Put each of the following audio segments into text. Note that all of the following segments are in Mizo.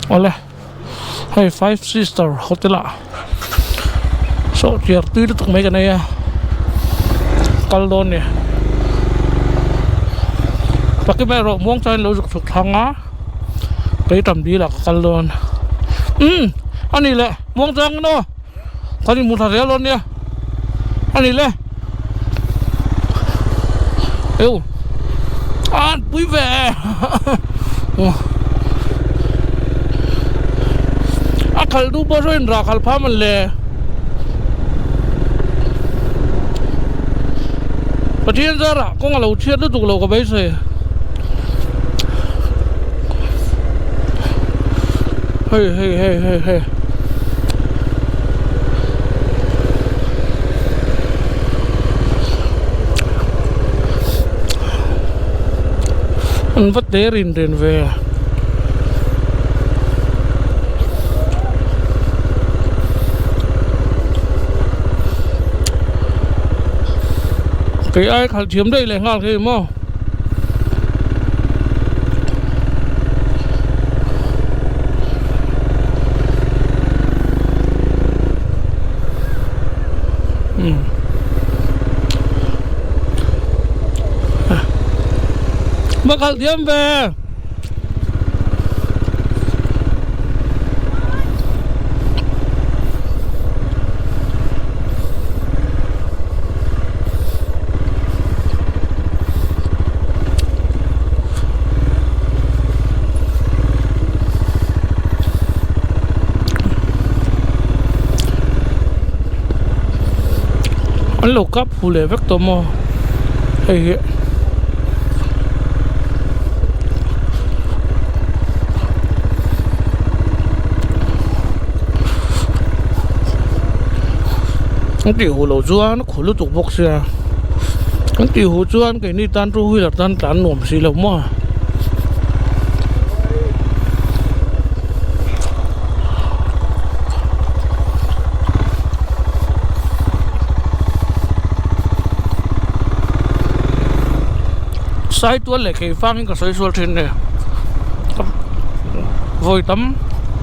Awle hei five sister hotel ah sawhchiar tui lutuk mai kan ei a kal dawn ni pakima erawh muang chuan lo zuk chhuk thlang a keitam dil ah ka kal dawn umm a nih leh muang chuan in aw kan inhmu tha zel dawn nia a nih le eu a pui ve a khalh duh pawh saw in rah khalh phah man le Pathian zarah kawng a lo chhiat lutuk lo ka beisei hei hei hei hei hei. An va te rin rin ve kei ai khalh thiam daih leh nghal khi maw. Va khalh thiam ve. An lo kap hu leh vek tawh maw hei hi an tih huh loh chuan a khaw lutuk bawk sia an tih huh chuan keini tan two wheeler tan tlan nuam si lo maw. Saitual leh keifangin ka sawi sual thin a ni vawi tam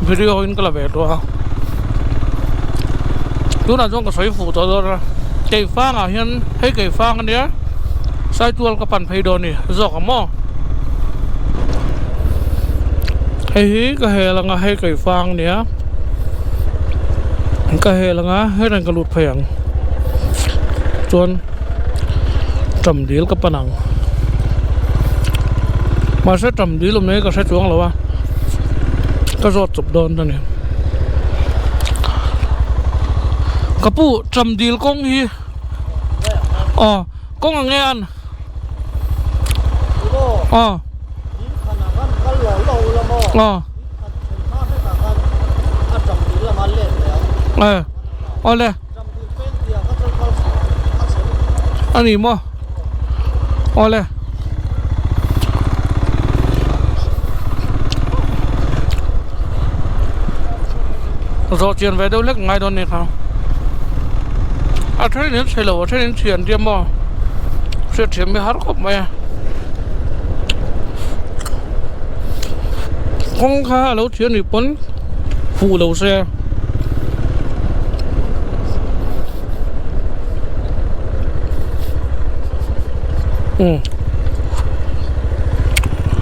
video in ka la ve tawh a tunah chuan ka sawi fuh tawh dawn a keifangah hian hei keifang ania saitual ka pan phei dawn a ni zawk ang maw. Hei hi ka hel anga hei keifang ania ka hel anga hetiang ka lut phei ang chuan ṭam dil ka pan ang mahse ṭam dil awm hi ka hre chuang lo a ka zawt chawp dawn a ni ka pu ṭam dil kawng hi aw kawng ang nge an. Aw aw e awle a ni maw awle zawh chian ve deuh hlek ngai dawn a ni kha a then in chhe lo a then in thian tia maw. Hriatthiam hi har khawp mai a kawng kha a lo thiam nih pawn huh lo se umm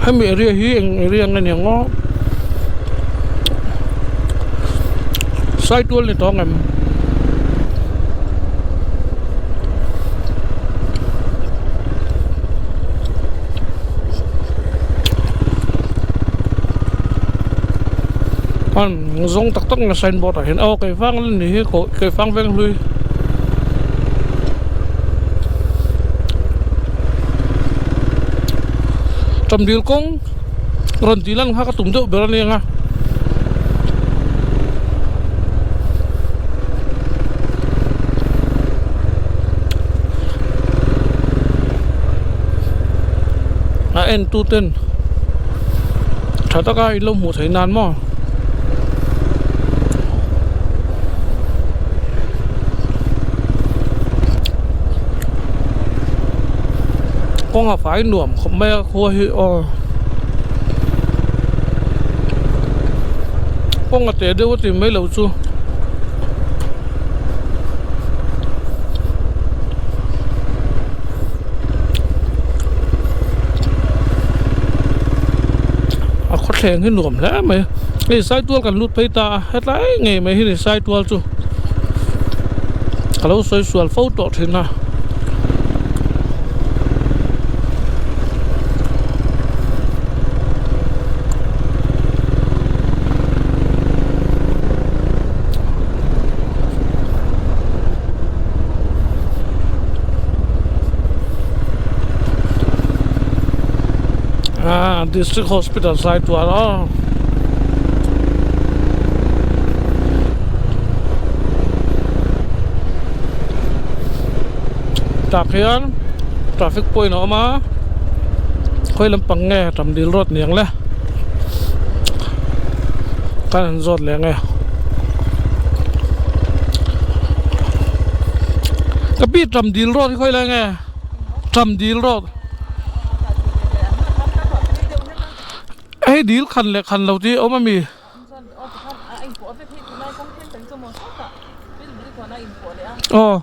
hemi area hi eng area nge niang aw Saitual ni tawh ang em? An zawng tak tak na signboard ah hian aw keifang la ni hi keifang veng hlui Ṭamdil kawng rawn tih lan kha ka tum deuh ber a nia. A en tu ten tha taka in lo hmuh theih nan maw kawng a fai nuam khawp mai a khua hi aw. Kawng a teh deuh a ti mai lo chu. A khawthleng hi nuam hle mai hei saitual kan lut phei ta a hetlai ngei mai hi ni saitual chu ka lo sawi sual fo tawh thin a. Ah district hospital Saitual aw. Tah khian traffic point a awm a khawi lampang nge tam dil rawt niang le kan han zawt leh ang e ka pi tam dil rawt hi khawi lai nge tam dil rawt hei dil khan leh khan lo tih a awm ami. Aw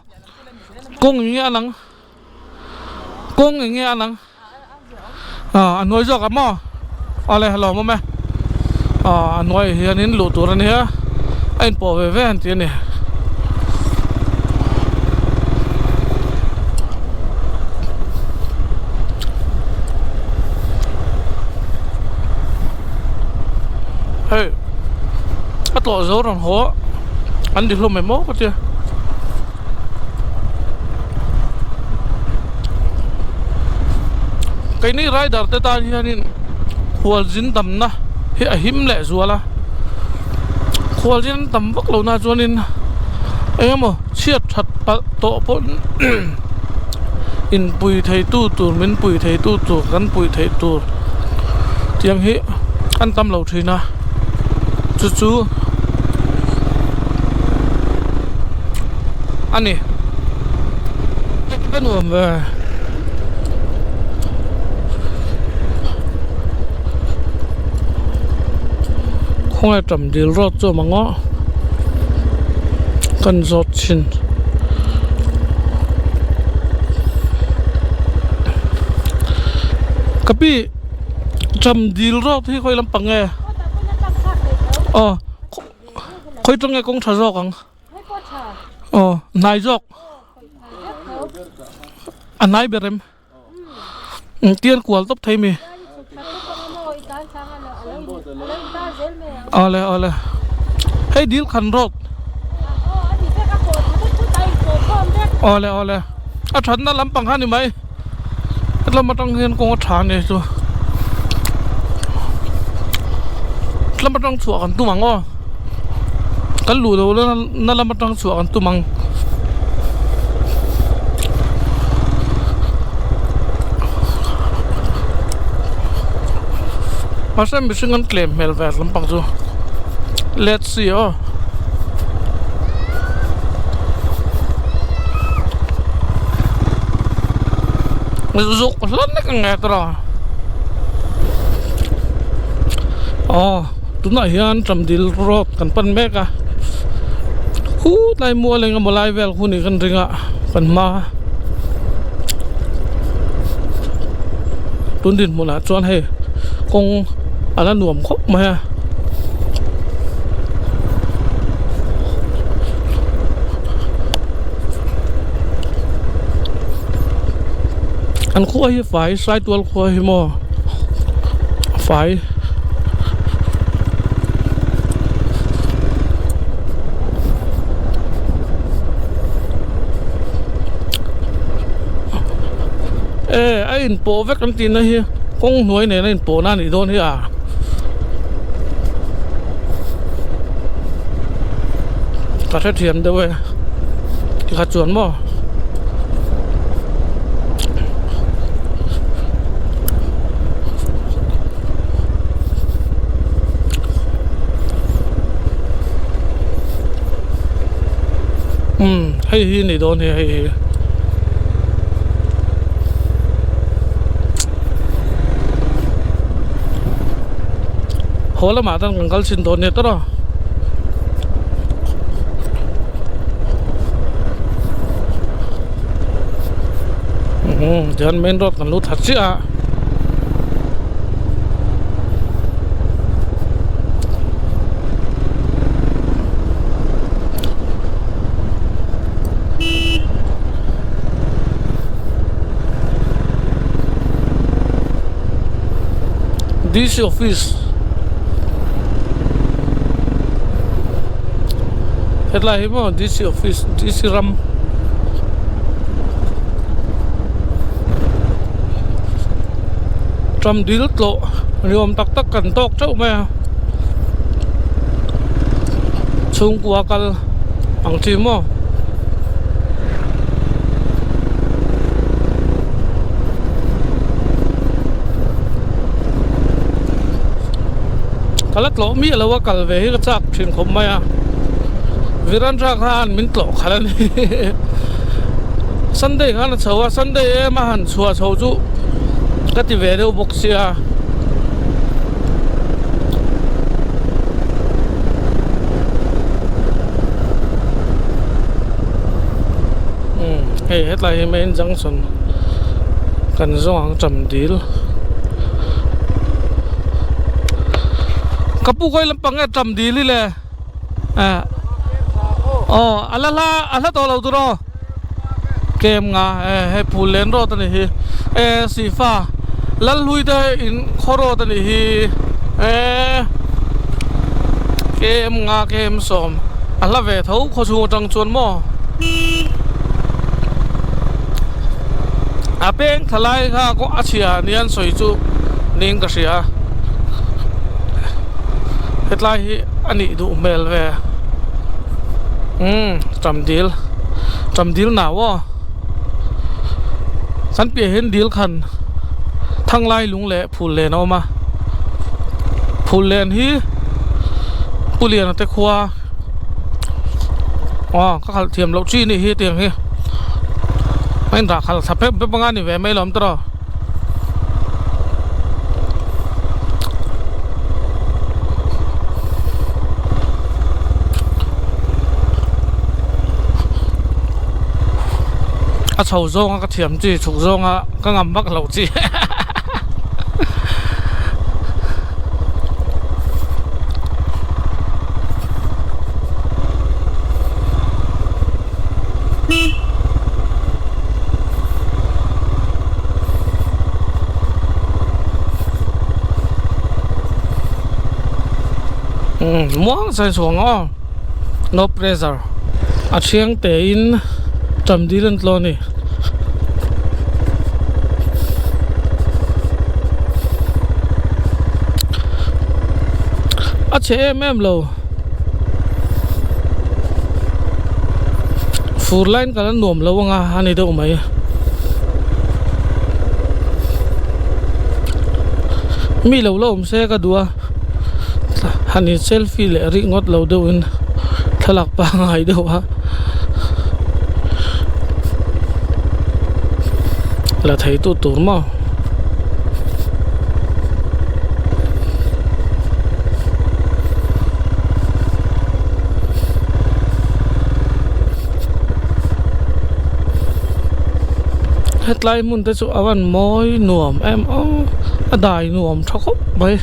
kawng eng nge a lang kawng eng nge a lang ah a hnuai zawk ah maw awle a lawm awm e ah a hnuai ah hianin luh tur a nia a inpawh ve ve an ti a ni. Hei a tlawh zo rawn haw an ti hlawm em aw ka tia keini rider te tan hianin khualzin damna hi a him leh zual a khualzin an tam vak lo na chuanin eng emaw chhiat that palh tawh pawh inpui thei tu tur min pui thei tu tur kan pui theih tur tiang hi an tam lo thin a chu chu a ni a nuam ve. Khawnge tam dil rawt chu a awm ang aw kan zawt thin. Ka pi ṭam dil rawt hi khawi lampang nge aw khawi ṭang nge kawng ṭha zawk ang aw hnai zawk a hnai ber em. Tian kual tawp thei mi. Awle awle hei dil khan road awle awle a thatna lampang kha ni mai hetlama atang hian kawng a tha a ni chu hetlama atang chhuah kan tum ang aw kan luh loh na lam atang chhuah kan tum ang. Mahse mihring an tlem hmel ve lampang chu let's see aw. Zuk hlan nek ang nge tawh aw tunah hian Tamdil road kan pan mek a khutlai mual eng emaw lai vel hun hi kan ring a kan hma tun dinhmunah chuan hei kawng a la nuam khawp mai a. An khua hi fai Saitual khua hi maw fai. E a inpawh vek an tihna hi kawng hnuai nen a inpawhna a nih dawn hi a. Ka hrethiam deuh e tikha chuan maw. Umm hei hi ni dawn hi hei hi. Haw lamah tan kan kal chhin dawn nia tawrh a. Umm tihian main road kan lut thla chiah a. DC office hetlai hi maw DC office DC ram ram dil tlawh ni awm tak tak kan tawk teuh mai a chhungkua kal ang chi maw. Ka la tlawh miah lo a kal ve hi ka chak thin khawp mai a Virendra khan min tlawh khalh a ni Sunday khan a chho a Sunday em a han chhuah chho chu ka ti ve deuh bawk sia. Hei hetlai hi main junction kan zawng ang tam dil ka pu kawi lampang nge tam dil hi le eh aw a la hla a hla tawh lo tur aw kem nga eh hei phul len road a ni hi eh sihfa lalhlui te in khaw road a ni hi eh kem nga kem sawm a hla ve tho khaw chhung atang chuan maw a peng thla lai kha a chhia nia an sawi chu niin ka hria hetlai hi a nih duh hmel ve umm tam dil tam dil nau aw kan piah hian dil khan thanglai lung leh phul len a awm a phul len hi pu liana te khua aw ka khalh thiam loh chi a nih hi tiang hi a indah khalh thla pep pep anga ni ve mai lo awm tawh. A chho zawnga ka thiam chi chhuk zawnga ka ngam vak loh chi Muang sain chhuang aw no pressure a thiang te in tam dil an tlaw a ni. A chhe em em lo fur line kal a nuam lo anga a ni deuh mai mi lo la awm se ka duh a han in selfie leh rih ngawt lo deuh in thlalak pangngai deuh a la thei tu tur maw. Hetlai hmun te chu a van mawi nuam em aw a dai nuam tha khawp mai.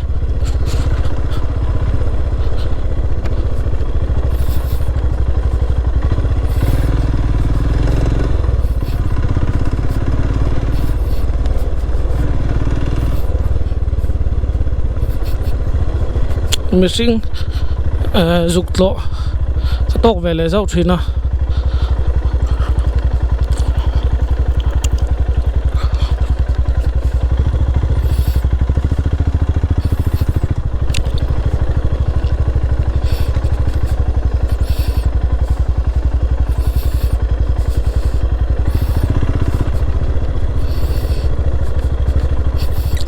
Mihring ehh zuk tlawh ka tawk ve leh zauh thin a.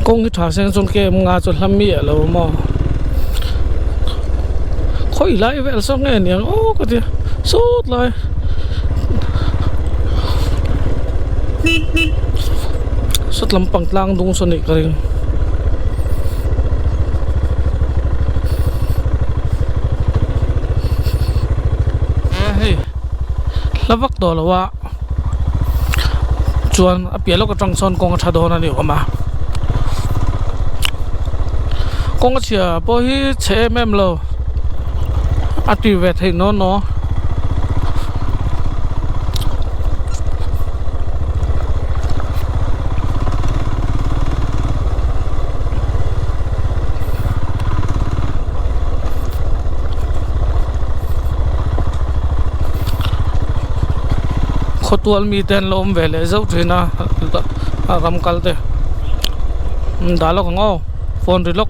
Kawng hi tha seng chuan kem nga chu hla miah lo maw khawi lai vel saw nge niang aw ka tia sawt lai sawt lampang tlang dung saw nih ka ring. Hei hla vak tawh lo a. Chuan a piah lawk atang sawn kawng a tha dawn a ni awm a. Kawng a chhia pawh hi chhe em em lo a ti ve thei naw naw. Khawtual mite an lo awm ve leh zauh thin a ram kal te dah lawk ang aw phone ri lawk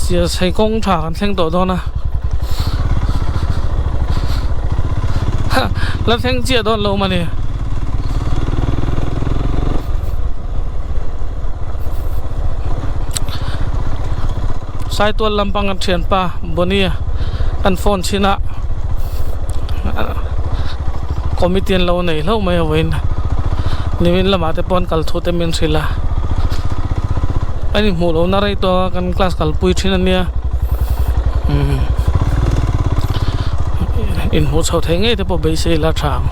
sial kawng tha kan thleng tawh dawn a la thleng chiah dawn lo mawni. Saitual lampang a thianpa Bonnie kan phone chhin a committee an lo nei hlauh mai a vawiin nimin lamah te pawh an kal thu te min hrilh a an inhmuh lohna rei tawh a kan class kalpui thin a nia umm inhmuh chhoh theih ngei te pawh beisei la tha ang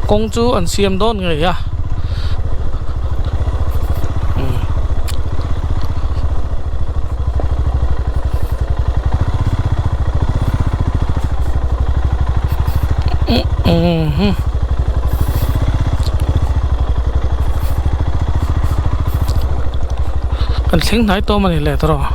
kawng chu an siam dawn ngei a. Kan thleng hnai tawm a ni leh tawh.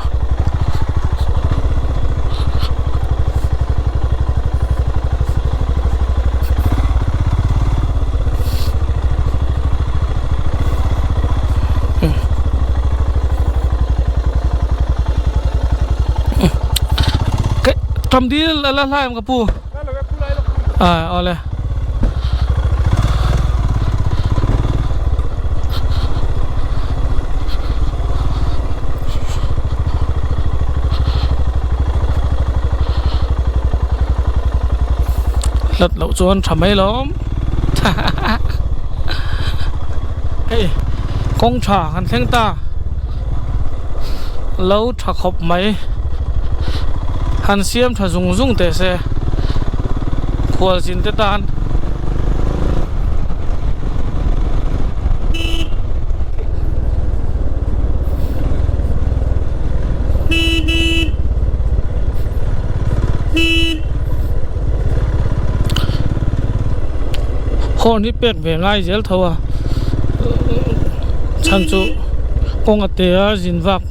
Tam dil la la hlai ang ka pu ah awle hlat loh chuan tha mai lawm hei kawng tha kan thleng ta lo tha khawp mai han siam tha zung zung teh se khualzin te tan. Horn hi pek ve ngai zel tho a chhan chu kawng a te a zin vak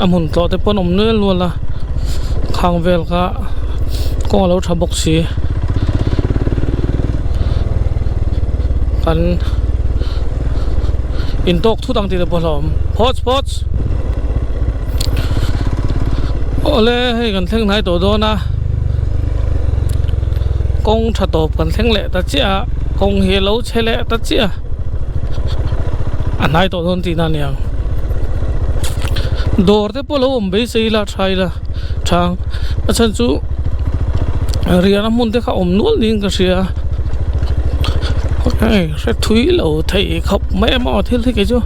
a hmun tlawh te pawh an awm nual nual a khang vel kha kawng a lo tha bawk si kan intawk thut ang tih te pawh a hlauhawm phawts phawts awle hei kan thleng hnai tawh dawn a kawng tha tawp kan thleng leh ta chiah a kawng hi a lo chhe leh ta chiah a a hnai tawh dawn tihna a ni ang dawr te pawh a lo awm beisei ila tha ila tha ang a chhan chu riahna hmun te kha awm nual niin ka hria hei hre thui lo thei khawp mai a maw thil hi kei chu.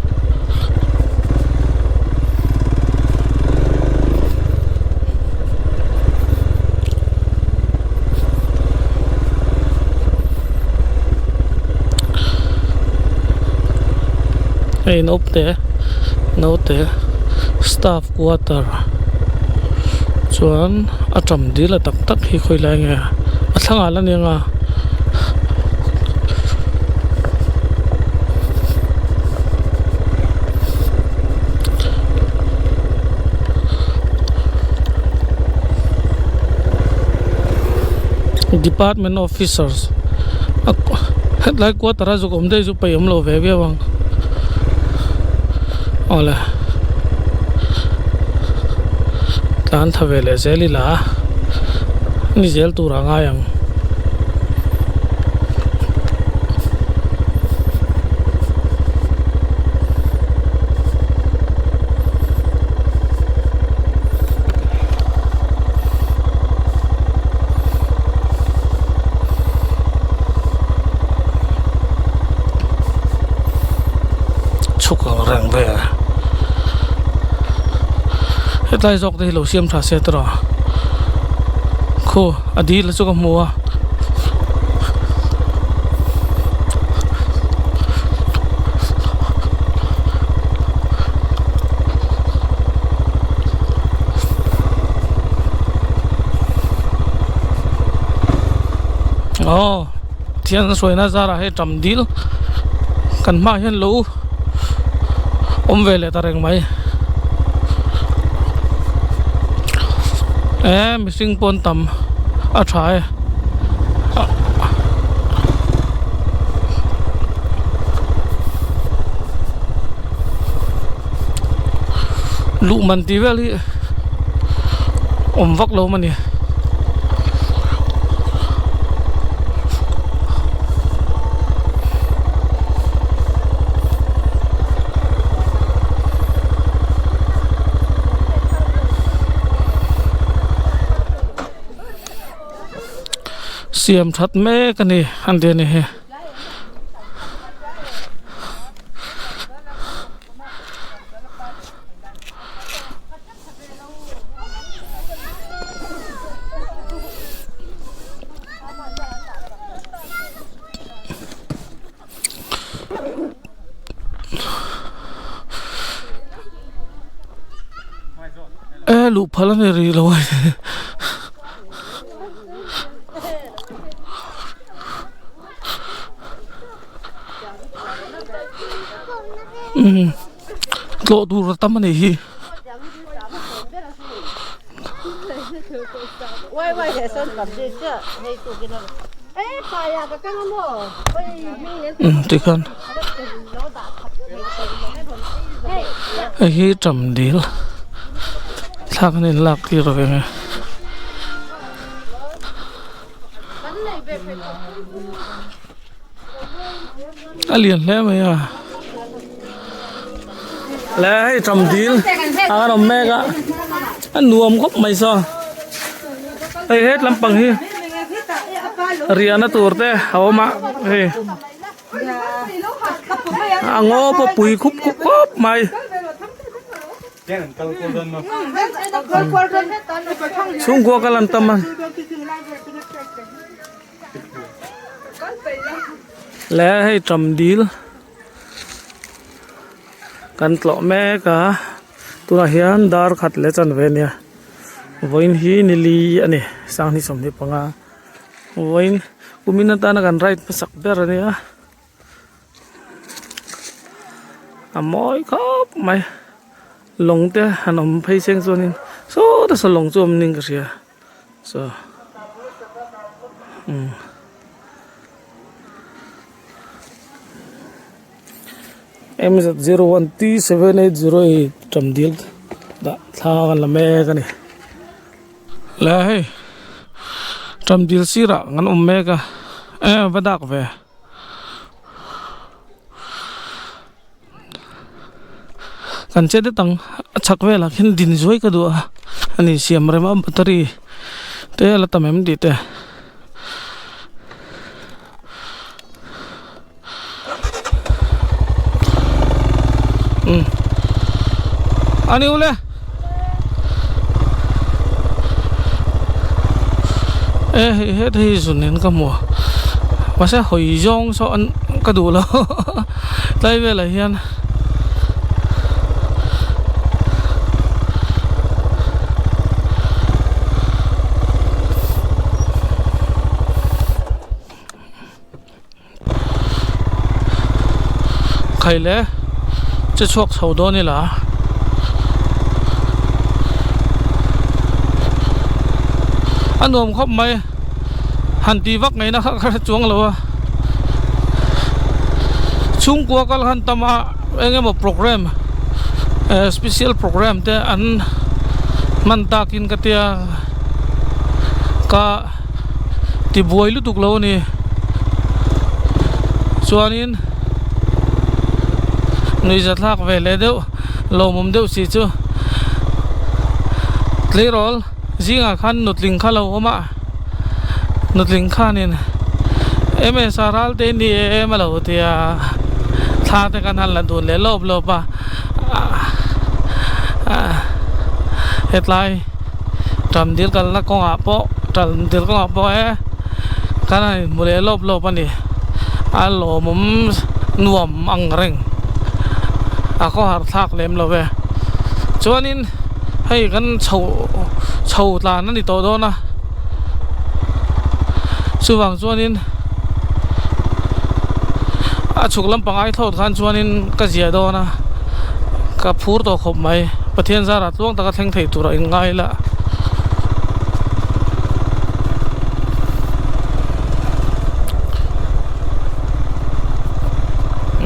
Hei naute naute staff quarter chuan a tam dil a tak tak hi khawi lai nge a thlangah la ni ang a. Department officers hetlai quarter a zuk awm daih chu paih awm lo ve viau ang awle tlan tha ve leh zel ila ni zel tur a ngai ang. Chhuk ang reng vel hetlai zawk te hi lo siam tha se tawh khu a dil chu ka hmu a. Aw thian hruaina zarah hei tam dil kan hmaah hian lo awm ve leh ta reng mai e mihring pawn tam a tha e. Luh man tih vel hi awm vak lo a ni. Siam that mek a ni an ti a ni hi. E luh phal a ni rih lo a umm. Tlawh tur a tam a nih hi. Umm tikhan hei hi ṭam dil thlak an inlak tir ve ang e. A lian hle mai a le hei ṭam dil a kan awm mek a a nuam khawp mai saw hei het lampang hi riahna tur te a awm a hei a ngaw pawh pui khup khup khawp mai. Chhungkua kal an tam a. Le hei ṭam dil kan tlawh mek a tunah hian dar khat leh chanve a nia vawiin hi nili a ni sanghnih 25 vawiin kumin atana kan ride hmasak ber a nia a mawi khawp mai lawng te han awm phei seng chuanin sawta saw lawng chu a awm niin ka hria. So umm M 01 T 7808 tam dil dah thla kan la mek a ni le hei tam dil sirah kan awm mek a e va dak ve. Kan che det ang a chhak velah khian din zuai ka duh a ani siam rem a battery te a la tam em tih te umm ani ule e hei heta hi zun in ka hmu a mahse hawi zawng saw an ka duh lo tlai velah hian Khai le che chhuak chho dawn ila a nuam khawp mai han ti vak ngaihna kha ka hre chuang lo a chhungkua kal khan tam a eng emaw programme eh special programme te an hman takin ka tia ka. Ti buai lutuk lo a ni chuanin nuihza thlak ve leh deuh lawmawm deuh si chu tleirawl zingah khan nutling kha lo awm a nutling khanin ms a ral te ni em a lo ti a thla te kan han la dun leh lawp lawp a hetlai. Ṭam dil kalna kawngah pawh ṭam dil kawngah pawh e kan han inhmu leh lawp lawp a ni a lawmawm nuam ang reng a khawhar thlak lem lo ve chuanin hei kan chho chho tlan a ni tawh dawn a. Chuvang chuanin a chhuk lampang ai thlawt khan chuanin ka zia dawn a, ka phur tawh khawp mai. Pathian zarah tluang taka thleng thei turah in ngai la.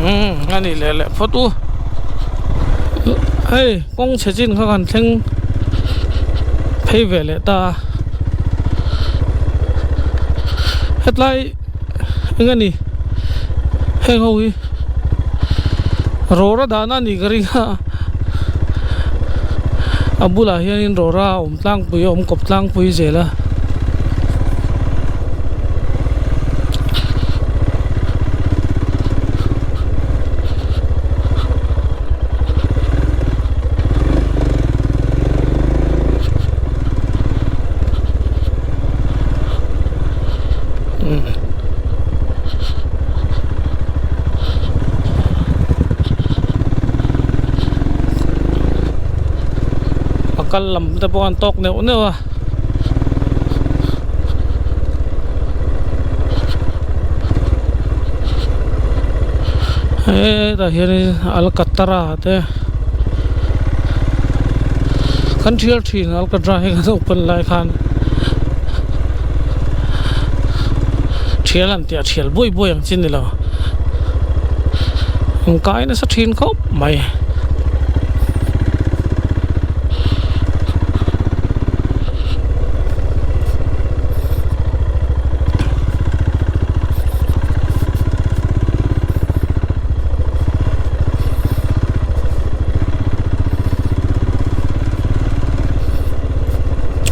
Umm a nih leh leh phawt u. Hei kawng chhe chin kha kan thleng phei ve leh ta a. Hetlai eng a ni heng ho hi rawra dahna a nih ka ring a a bulah hianin rawra a awm tlangpui a awm kawp tlangpui zel a. A kal lam te pawh an tawk neuh neuh a. Hetah hianin alkatara te kan thial thin alkatra hi kan open lai khan thial an tih a thial buai buai ang chi ni lo an kai nasa thin khawp mai.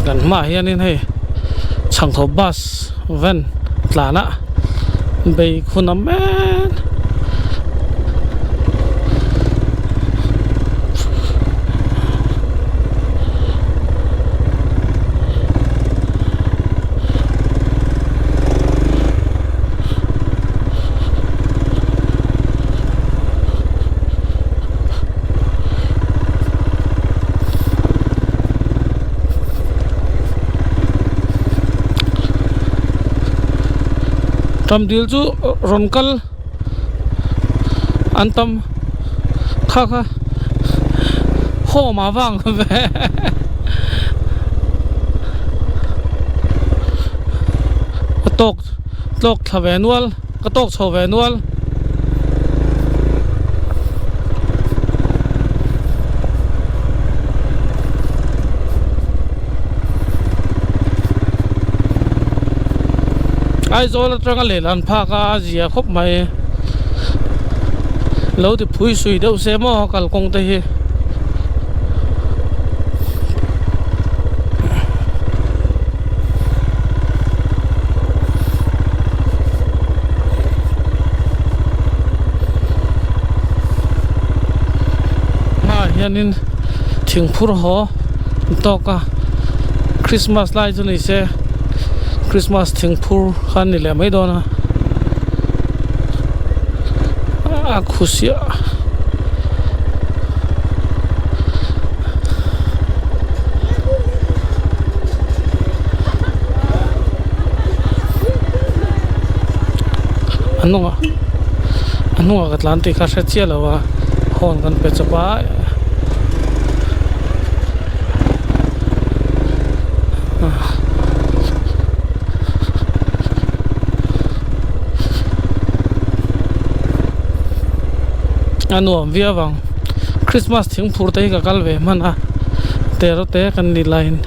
Kan hmaah hianin hei chhangkhaw bus van tlan a bei khun a mek. Tamdil chu rawn kal an tam kha kha home ah vang ve a tawk tlawk thla ve nual ka tawk chho ve nual. Aizawl atanga lehlan phak a a zia khawp mai lo ti phui sui deuh se maw kalkawng te hi. Hmaah hianin thingphur haw an tawk a Christmas lai chu ni se Christmas thingphur kha a ni leh mai dawn a a khusiah. A hnungah a hnungah ka tlan tih kha hre chiah lo a horn kan pe chawp a. A nuam viau ang Christmas thingphur te hi ka kal ve hman a tero te kan nih laiin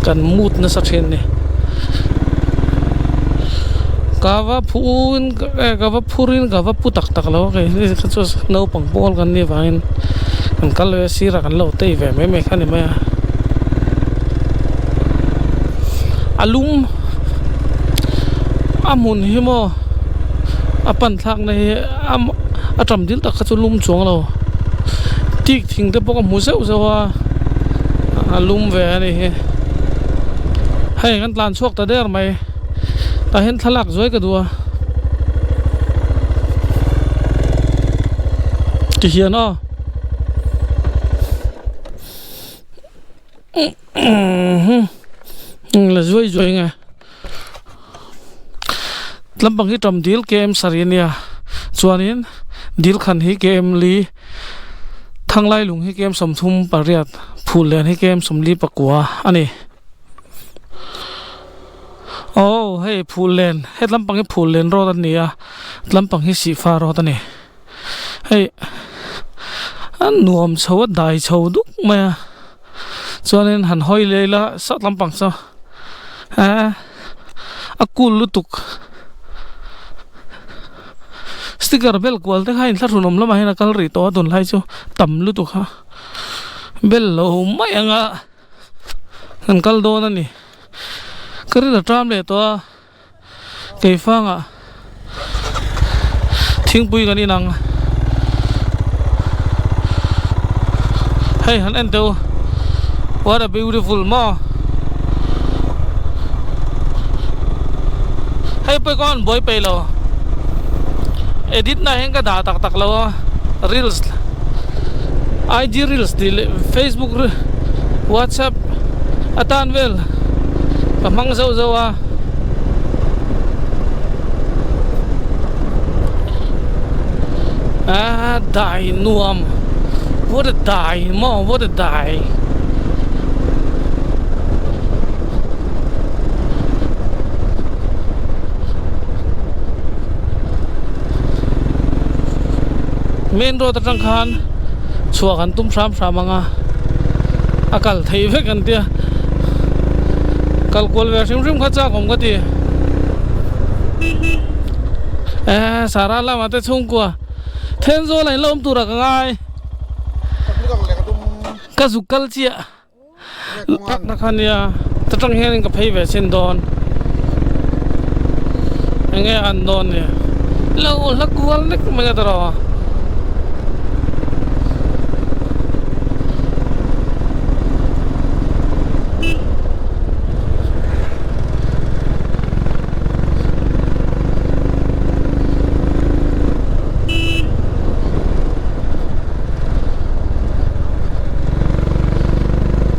kan mut nasa thin a ni ka va phuin ka va phurin ka va pu tak tak lo a kei kha chu naupang pawl kan nih vangin kan kal ve a sirah kan lo tei ve mai mai kha a ni mai a a lum a hmun hi maw a pan thlak na hi a tam dil tak kha chu lum chuang lo tik thing te pawh ka hmu zeuh zeuh a a lum ve a ni hi hei kan tlan chhuak ta der mai tah hian thlalak zuai ka duh a tihian aw. La zuai zuai nge lampang hi tam dil kem saree ania chuanin dil khan hi kem li thanglai lung hi kem 38 phul lian hi kem 44 a ni aw hei phul len he lampang hi phul len road a ni a lampang hi sihfa road a ni hei a nuam chho a dai chho duk mai a. Chuanin han hawi leh ila sat lampang chu eee a cool lutuk sticker bel kual te kha inthlahrun awm lamah hian a kal rih tawh a tunlai chu tam lutuk a bel lo mai ang a kan kal dawn a ni ka rin a ṭam leh tawh a keifangah thingpui kan inang hei han en teh u what a beautiful maw hei pawh hi ka han buai peih lo edit na hian ka dah tak tak lo a reels IG reels tih leh facebook whatsapp atan vel ka hmang zauh zauh a. Ah dai nuam what a dai maw what a dai main road atang khan chhuah kan tum hram hram ang a a kal theih vek an tia. Kal kual ve hrim hrim kha chak awm ka ti. Eh Sara lama te chhungkua Thenzawl a in la awm turah ka ngai. Ka zuk kal chiah. Pakna kha nia ta tang hianin ka phei ve chin dawn. Enge an dawn ni. Lo hla kual nek mai a tawrh a.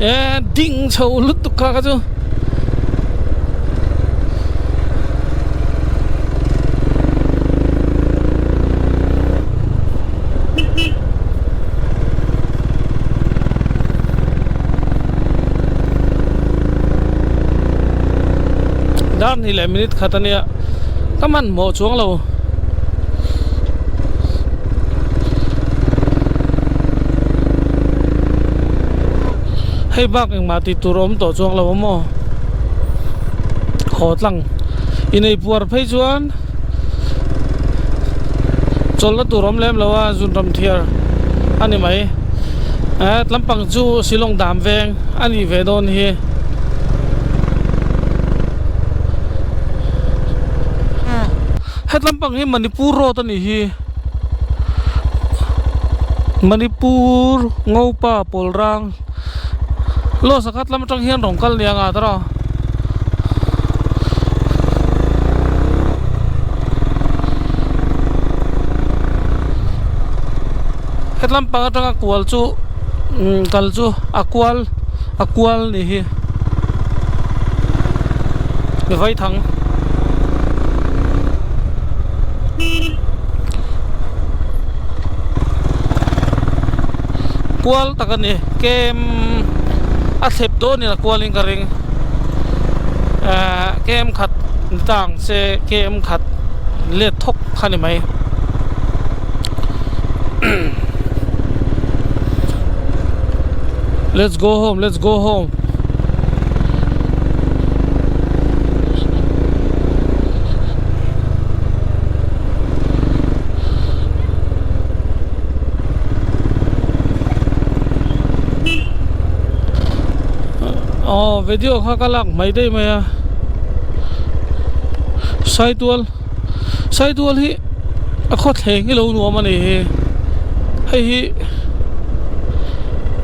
E ding chho lutuk kha kha chu Dar hnih leh minute khat ania ka hmanhmawh chuang lo. Hei bak engmah tih tur a awm tawh chuang lo a maw? Haw tlang inei puar phei chuan chawlhna tur awm lem lo a zunram thiar a ni mai eh tlampang chu Shillong dam veng a nih ve dawn hi. Hetlampang hi Manipur road a nih hi Manipur Ngopa Pawlrang Law sakhat lam atang hian rawn kal nia nga tawrh a. Hetlam pang atanga kual chu kal chu a kual a kual ni hi vaithang. Kual tak a ni kem a thlep dawn in a kual in ka ring ehh kem khat ni ta ang che kem khat let thawk kha ni mai let's go home let's go home. Aw video kha ka lak mai daih mai a saitual saitual hi a khaw thleng hi lo nuam a ni hi hei hi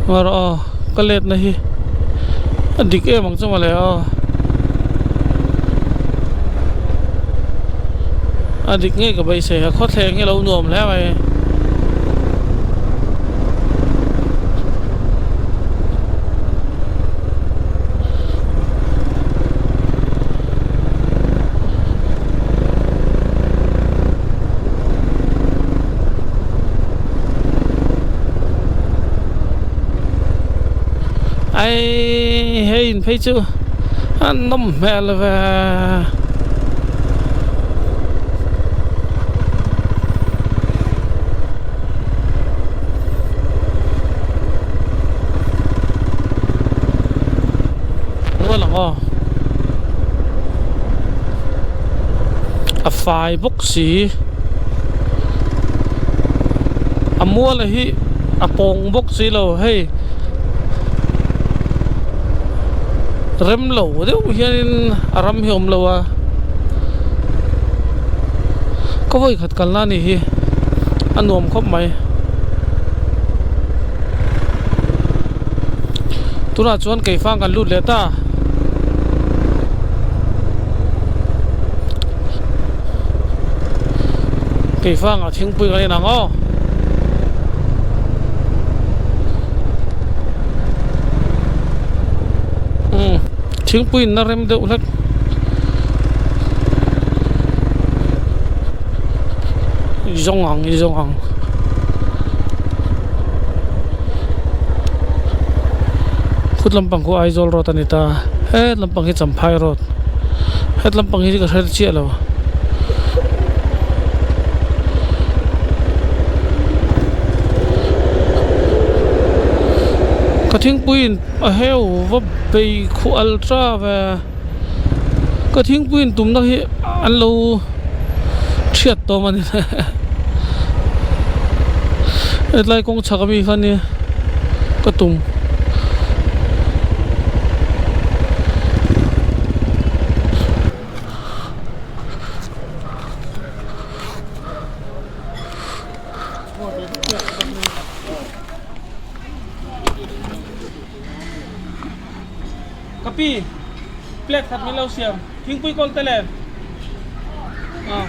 ngarawh aw ka let na hi a dik em ang chu mawle aw a dik ngei ka beisei a khaw thleng hi lo nuam hle mai. Ai hei in phei chu a nawm hmel ve. Rual ang aw. A fai bawk si. A mual hi a pawng bawk si lo hei rem lo deuh hianin a ram hi a awm lo a ka vawi khat kalna a nih hi a nuam khawp mai tunah chuan keifang kan lut leh ta. Keifangah thingpui kan in ang aw. Umm thingpui in na rem deuh hlek. I zawng ang i zawng ang. Khut lampang khu Aizawl road a ni ta het lampang hi Champhai road het lampang hi ka hre chiah lo. Ka thingpui in a heu va bei khuh al ta ve ka thingpui in tumna hi an lo thiat tawm a ni hetlai kawng chhak ami kha nia ka tum. Ka pi plate khat min lo siam thingpui kawl te le ah.